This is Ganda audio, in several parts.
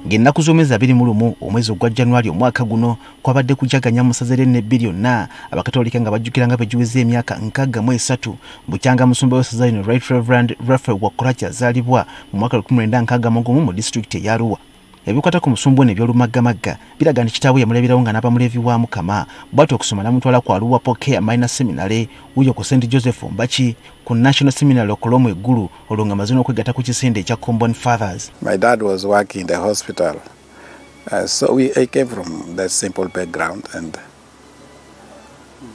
Ng'ennaku z'omwezi 21 omwezi ogwa January omwaka guno kwabadde kujaganya mu ssaza ly'Ennebbi lyonna, Abakatolika nga bajjukira nga begiweza emyaka 63 bukyanga musumba w'essaza lino Right Reverend Raphael Wokorach azaalibwa mu mwaka 1961 mu disitulikiti ey'Arua. Ebikwata ku musumba ono eby'olumaggamagga biraga nti kitaawe yamulabirawo nga n'aba mulevi wa Mukama, bw'atyo okusoma n'amutwala ku Arua Pokea Minor Seminary, wuuyo ku St Joseph Mbaki, ku National Seminary Okolomu e Gulu, olwo nga amaze n'okwegatta ku kisinde ekya Comboni Fathers. My dad was working in the hospital, so I came from that simple background and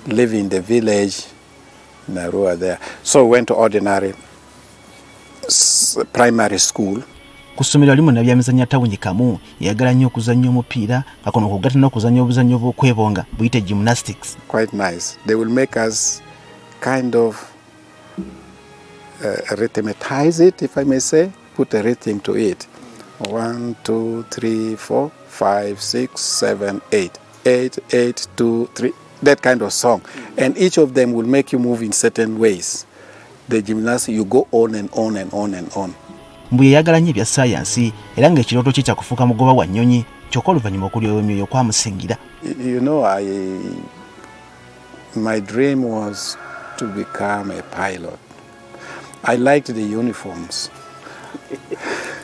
living in the village in Arua there. So we went to ordinary primary school. Ku ssomero ali munnabyamizannyo atawunyikamu, yayagala nnyo okuzannya omupiira nga kuno kw'ogatta n'okuzannya obuzannyo bw'okwebonga buyite gymnastics. Quite nice. They will make us kind of rhythmatize it, if I may say, put a rhythm to it. 1, 2, 3, 4, 5, 6, 7, 8, 8, 8, 2, 3, that kind of song. And each of them will make you move in certain ways. The gymnastics, you go on and on and on and on. Mbu yayagala nnyo ebya ssaayansi era ng'ekirooto kye kya kufuuka mugoba wa nnyonyi, kyokka oluvannyuma okulyowa emyoyo kwamusingira. My dream was to become a pilot. I liked the uniforms.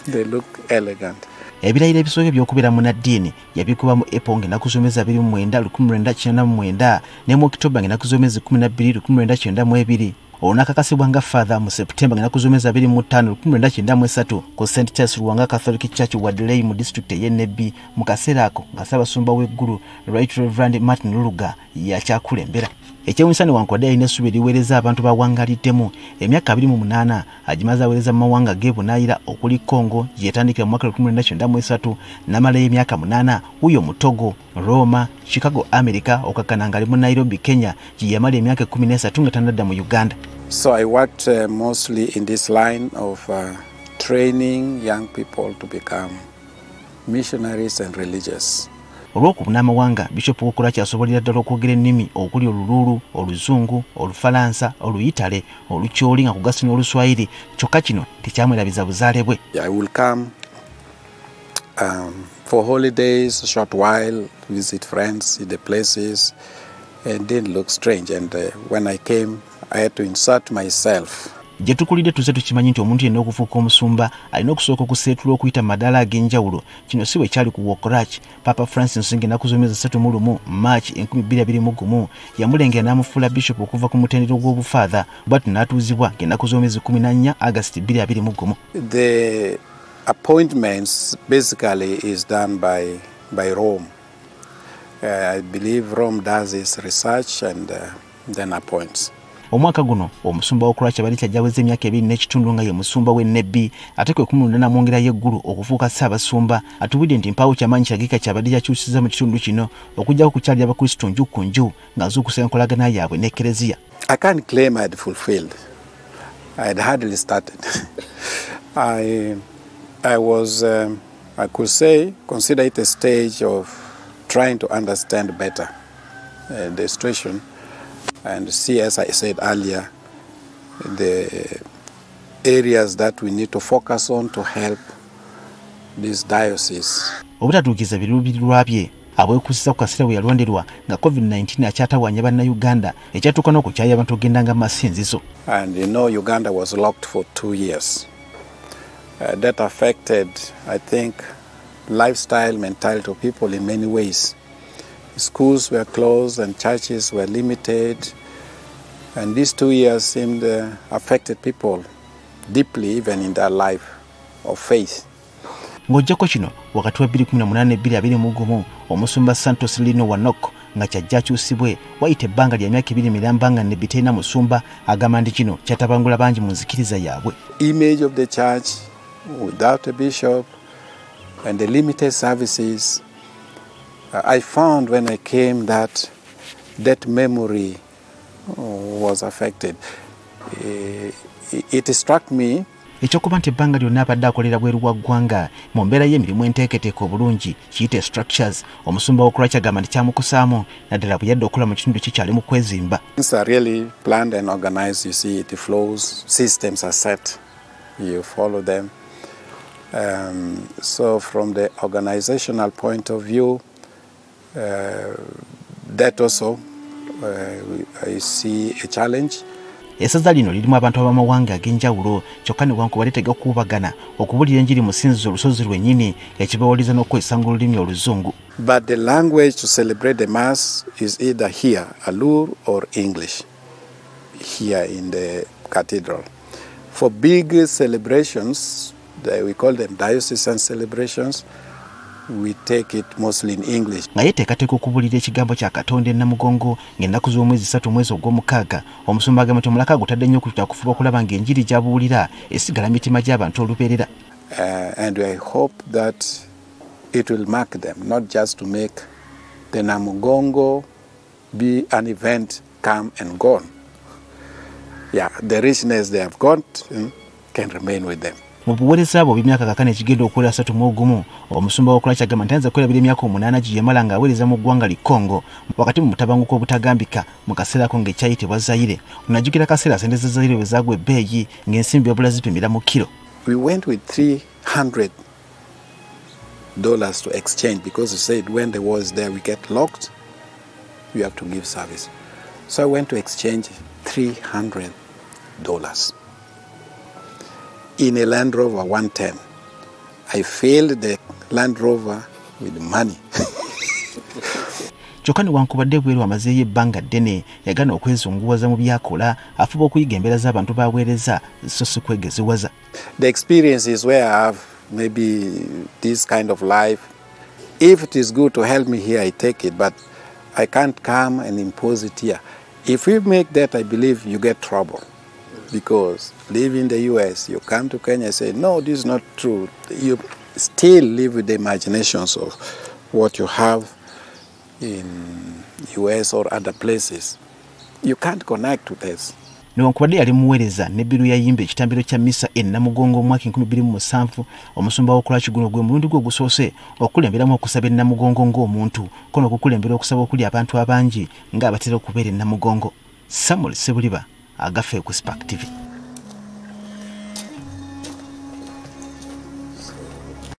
They look elegant. Ebirayiro ebisooka eby'okubeera munnaddiini yabikuba mu April ng'ennaku z'omwezi 29 1989 ne mu October ng'ennaku z'omwezi 12 1992. Olwo n'akakasibwa nga Father mu September ng'ennaku z'omwezi 25 1993 ku St Charles Lwanga Catholic Church Wadley mu disitulikiti ey'Ennebbi, mu kaseera ako nga Ssaabasumba w'eggulu Right Reverend Martin Luluga yakyakulembera. Ekyewuunyisa newankubadde yalina essuubi eriweereza abantu bawangaliddemu, emyaka 28 agimaze aweereza mu mawanga g'ebunaayira okuli Congo gye yatandikira mu mwaka 1993 n'amalayo emyaka 8 wuuyo mu Togo, Roma, Chicago, America, okakkana ng'ali mu Nairobi, Kenya gye yamala emyaka 13 nga tannadda mu Uganda. So I worked mostly in this line of training young people to become missionaries and religious. Olw'okubuna amawanga, Bishop Wokorach asobolera ddala okwogera ennimi okuli Oluluulu, Oluzungu, Olufalansa, Oluyitale, Olukyoli nga kugasse n'Oluswayiri, kyokka kino tekyamwerabiza buzaale bwe. I will come for holidays, a short while, visit friends, see the places, and didn't look strange. And when I came, I had to insert myself. Gye tukulidde tuzze tukimanyi nti omuntu yenna okufuuka omusumba alina okusooka okuseetula okuyita mu madaala ag'enjawulo. Kino si bwe kyali ku Wokorach. Papa Francis ng'ennaku z'omwezi 31 March 2021 yamulengera n'amufuula bishop okuva ku mutendera gw'obufaatha, bw'atyo n'atuuzibwa ng'ennaku z'omwezi 14 August 2021. The appointments basically is done by Rome. I believe Rome does its research and then appoints. Omwaka guno omusumba Wokorach abadde kyajjaweza emyaka 2.5 nga ye musumba w'Ennebbi, ate kwe kumulonda n'amwongerayo eggulu okufuuka Ssaabasumba. Atubudde nti mpaawo kyamaanyi kiragika kyabadde kyakyusiza mu kitundu kino okuggyako okukyalira Abakristo nju ku nju ng'azuukusa enkolagana yaabwe n'Ekereziya. I can't claim I had fulfilled. I had hardly started. I was, I could say, consider it a stage of trying to understand better the situation and see, as I said earlier, the areas that we need to focus on to help this diocese. Obutatuukiza biruubirirwa bye abwekusiza ku kaseera bwe yalonderwa nga COVID-19 akyatawaanya Bannayuganda, ekyatuuka n'okukyaya abantu okugendanga mu masinzizo. And you know, Uganda was locked for 2 years. That affected, I think, lifestyle, mentality of people in many ways. Schools were closed and churches were limited, and these 2 years seemed affected people deeply, even in their life of faith. Ng'oggyako kino, wakati wa 2018-2021 omusumba Santos Lino Wanok nga kyajja akyusibwe wayita ebbanga lya myaka 2 miramba nga Nebbi terina musumba, agamba nti kino kyatabangula bangi mu nzikiriza yaabwe. Image of the church without a bishop and the limited services, I found when I came that that memory was affected. It struck me. Ekyokuba nti ebbanga lyonna abadde akolera bweru wa ggwanga mu mbeera y'emirimu enteeketeeke obulungi kiyite structures, omusumba Wokorach agamba nti kyamukusaamu naddala bwe yadda okola mu kitundu kikyali mu kwezimba. Things are really planned and organized, you see, it flows, systems are set, you follow them. So from the organizational point of view, that also I see a challenge. Essaza lino lirimu abantu ab'amawanga ag'enjawulo kyokka newankubadde tegakuubagana okubulira enjiri mu ssinzizo olusozi lwennyini ekibawuliza n'okukozesanga olulimi oluzungu. But the language to celebrate the Mass is either here, Alur, or English, here in the cathedral. For big celebrations, we call them diocesan celebrations, we take it mostly in English. Nga yeteekateeka okubuulira ekigambo kya Katonda e Namugongo ng'ennaku z'omwezi 3 mwezi ogw'omukaaga, omusumba agamba nti omulaka gutadde nnyo ku kufuba okulaba ng'enjiri gy'abuulira esigala mitima gy'abantu olubeerera. And I hope that it will mark them, not just to make the Namugongo be an event come and gone. Yeah, the richness they have got can remain with them. Mu buweereza bwe obw'emyaka kakano ekigenda okuwera 31, omusumba w'Okulaki agamba nti ayinza kwerabira emyaka 8 gye yamala ng'aweereza mu ggwanga li Congo wakati mu mutabanguko obutagambika mu kaseera ako ng'ekyayitibwa Zaire. Onajjukira kaseera sente za Zaire bwe zaagwa ebbeeyi ng'ensimbi wabula zipimira mu kiro. We went with $300 to exchange because he said when the war is there we get locked, you have to give service. So I went to exchange $300 in a Land Rover 110. I filled the Land Rover with money. Kyokka newankubadde bweru amazeeyo ebbanga ddene yagaana okwezunguwaza mu by'akola afuba okuyiga embeera z'abantu b'aweereza so si kwegeziwaza. The experience is where I have maybe this kind of life. If it is good to help me here, I take it, but I can't come and impose it here. If we make that, I believe you get trouble. Because live in the US, you come to Kenya and say, no, this is not true. You still live with the imaginations of what you have in US or other places. You can't connect to this. Newankubadde yali muweereza n'ebbiru yayimba ekitambiro kya missa e Namugongo mu mwaka 2007, omusumba w'Okulaki guno gwe mulundi gwe ogusoose okukulemberamu okusaba e Namugongo ng'omuntu ko n'okukulembera okusaba okuli abantu abangi ng'abatera okubeera e Namugongo. Samuel Ssebuliba, Agafe ku Spark TV.